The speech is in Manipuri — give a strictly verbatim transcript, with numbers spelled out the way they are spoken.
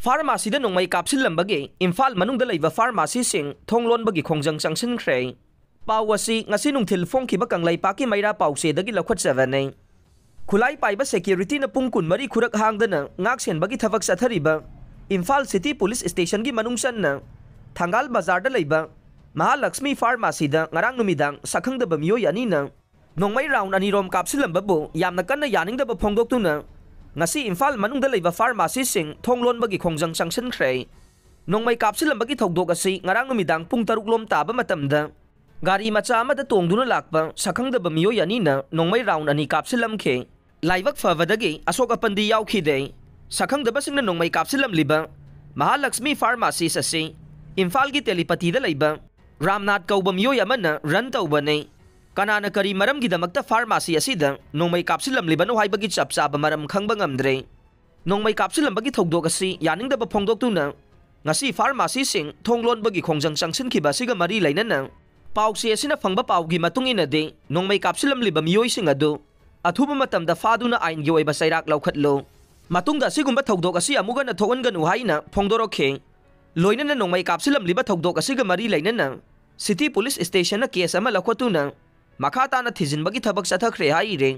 ꯐꯥꯔꯃꯥꯁꯤꯗ ꯅꯣꯡꯃꯩ ꯀꯥꯞꯁꯤꯜꯂꯝꯕꯒꯤ ꯏꯝꯐꯥꯜ ꯃꯅꯨꯡꯗ ꯂꯩꯕ ꯐꯥꯔꯃꯥꯁꯤꯁꯤꯡ ꯊꯣꯡ ꯂꯣꯟꯕꯒꯤ ꯈꯣꯡꯖꯪ ꯆꯪꯁꯤꯟꯈ꯭ꯔꯦ꯫ ꯄꯥꯎ ꯑꯁꯤ ꯉꯁꯤ ꯅꯨꯡꯊꯤꯜ ꯐꯣꯡꯈꯤꯕ ꯀꯪꯂꯩꯄꯥꯛꯀꯤ ꯃꯩꯔꯥ ꯄꯥꯎꯆꯦꯗꯒꯤ ꯂꯧꯈꯠꯆꯕꯅꯤ꯫ ꯈꯨꯠꯂꯥꯏ ꯄꯥꯏꯕ ꯁꯦꯀ꯭ꯌꯨꯔꯤꯇꯤꯅ ꯄꯨꯡ ꯀꯨꯟꯃꯔꯤ ꯈꯨꯔꯛ ꯍꯥꯡꯗꯅ ꯉꯥꯛ ꯁꯦꯟꯕꯒꯤ ꯊꯕꯛ ꯆꯠꯊꯔꯤꯕ ꯏꯝꯐꯥꯜ ꯁꯤꯇꯤ ꯄꯨꯂꯤꯁ ꯁ꯭ꯇꯦꯁꯟꯒꯤ ꯃꯅꯨꯡ ꯆꯟꯅ ꯊꯪꯒꯥꯜ ꯕꯖꯥꯔꯗ ꯂꯩꯕ ꯃꯍꯥꯂꯛꯁꯃꯤ ꯐꯥꯔꯃꯥꯁꯤꯗ ꯉꯔꯥꯡ ꯅꯨꯃꯤꯗꯥꯡ ꯁꯛꯈꯪꯗꯕ ꯃꯤꯑꯣꯏ ꯑꯅꯤꯅ ꯅꯣꯡꯃꯩ ꯔꯥꯎꯟ ꯑꯅꯤꯔꯣꯝ ꯀꯥꯞꯁꯤꯜꯂꯝꯕꯕꯨ ꯌꯥꯝꯅ ꯀꯟꯅ ꯌꯥꯅꯤꯡꯗꯕ ꯐꯣꯡꯗꯣꯛꯇꯨꯅ ꯉꯁꯤ ꯏꯝꯐꯥꯜ ꯃꯅꯨꯡꯗ ꯂꯩꯕ ꯐꯥꯔꯃꯥꯁꯤꯁꯤꯡ ꯊꯣꯡ ꯂꯣꯟꯕꯒꯤ ꯈꯣꯡꯖꯪ ꯆꯪꯁꯤꯟꯈ꯭ꯔꯦ꯫ ꯅꯣꯡꯃꯩ ꯀꯥꯞꯁꯤꯜꯂꯝꯕꯒꯤ ꯊꯧꯗꯣꯛ ꯑꯁꯤ ꯉꯔꯥꯡ ꯅꯨꯃꯤꯗꯥꯡ ꯄꯨꯡ ꯇꯔꯨꯛ ꯂꯣꯝ ꯇꯥꯕ ꯃꯇꯝꯗ ꯒꯥꯔꯤ ꯃꯆꯥ ꯑꯃꯗ ꯇꯣꯡꯗꯨꯅ ꯂꯥꯛꯄ ꯁꯛꯈꯪꯗꯕ ꯃꯤꯑꯣꯏ ꯑꯅꯤꯅ ꯅꯣꯡꯃꯩ ꯔꯥꯎꯟ ꯑꯅꯤ ꯀꯥꯞꯁꯤꯜꯂꯝꯈꯤ꯫ ꯂꯥꯏꯕꯛ ꯐꯕꯗꯒꯤ ꯑꯁꯣꯛ ꯑꯄꯟꯗꯤ ꯌꯥꯎꯈꯤꯗꯦ꯫ ꯁꯛꯈꯪꯗꯕꯁꯤꯡꯅ ꯅꯣꯡꯃꯩ ꯀꯥꯞꯁꯤꯜꯂꯝꯂꯤꯕ ꯃꯍꯥꯂꯛꯁꯃꯤ ꯐꯥꯔꯃꯥꯁꯤꯁ ꯑꯁꯤ ꯏꯝꯐꯥꯜꯒꯤ ꯇꯦꯂꯤꯄꯇꯤꯗ ꯂꯩꯕ ꯔꯥꯝꯅꯥꯊ ꯀꯧꯕ ꯃꯤꯑꯣꯏ ꯑꯃꯅ ꯔꯟ ꯇꯧꯕꯅꯤ꯫ ꯀꯅꯥꯅ ꯀꯔꯤ ꯃꯔꯝꯒꯤꯗꯃꯛꯇ ꯐꯥꯔꯃꯥꯁꯤ ꯑꯁꯤꯗ ꯅꯣꯡꯃꯩ ꯀꯥꯞꯁꯤꯜꯂꯝꯂꯤꯕꯅꯣ ꯍꯥꯏꯕꯒꯤ ꯆꯞ ꯆꯥꯕ ꯃꯔꯝ ꯈꯪꯕ ꯉꯝꯗ꯭ꯔꯦ꯫ ꯅꯣꯡꯃꯩ ꯀꯥꯞꯁꯤꯜꯂꯝꯕꯒꯤ ꯊꯧꯗꯣꯛ ꯑꯁꯤ ꯌꯥꯅꯤꯡꯗꯕ ꯐꯣꯡꯗꯣꯛꯇꯨꯅ ꯉꯁꯤ ꯐꯥꯔꯃꯥꯁꯤꯁꯤꯡ ꯊꯣꯡ ꯂꯣꯟꯕꯒꯤ ꯈꯣꯡꯖꯪ ꯆꯪꯁꯤꯟꯈꯤꯕ ꯑꯁꯤꯒ ꯃꯔꯤ ꯂꯩꯅꯅ ꯄꯥꯎꯆꯦ ꯑꯁꯤꯅ ꯐꯪꯕ ꯄꯥꯎꯒꯤ ꯃꯇꯨꯡ ꯏꯟꯅꯗꯤ ꯅꯣꯡꯃꯩ ꯀꯥꯞꯁꯤꯜꯂꯝꯂꯤꯕ ꯃꯤꯑꯣꯏꯁꯤꯡ ꯑꯗꯨ ꯑꯊꯨꯕ ꯃꯇꯝꯗ ꯐꯥꯗꯨꯅ ꯑꯥꯏꯟꯒꯤ ꯑꯣꯏꯕ ꯆꯩꯔꯥꯛ ꯂꯧꯈꯠꯂꯨ꯫ ꯃꯇꯨꯡꯗ ꯑꯁꯤꯒꯨꯝꯕ ꯊꯧꯗꯣꯛ ꯑꯁꯤ ꯑꯃꯨꯛ ꯍꯟꯅ ꯊꯣꯛꯍꯟꯒꯅꯨ ꯍꯥꯏꯅ ꯐꯣꯡꯗꯣꯔꯛꯈꯤ꯫ ꯂꯣꯏꯅꯅ ꯅꯣꯡꯃꯩ ꯀꯥꯞꯁꯤꯜꯂꯝꯂꯤꯕ ꯊꯧꯗꯣꯛ ꯑꯁꯤꯒ ꯃꯔꯤ ꯂꯩꯅꯅ ꯁꯤꯇꯤ ꯄꯨꯂꯤꯁ ꯁ꯭ꯇꯦꯁꯟꯅ ꯀꯦꯁ ꯑꯃ ꯂꯧꯈꯠꯇꯨꯅ ꯃꯈꯥ ꯇꯥꯅ ꯊꯤꯖꯤꯟꯕꯒꯤ ꯊꯕꯛ ꯆꯠꯊꯈ꯭ꯔꯦ ꯍꯥꯏꯔꯤ꯫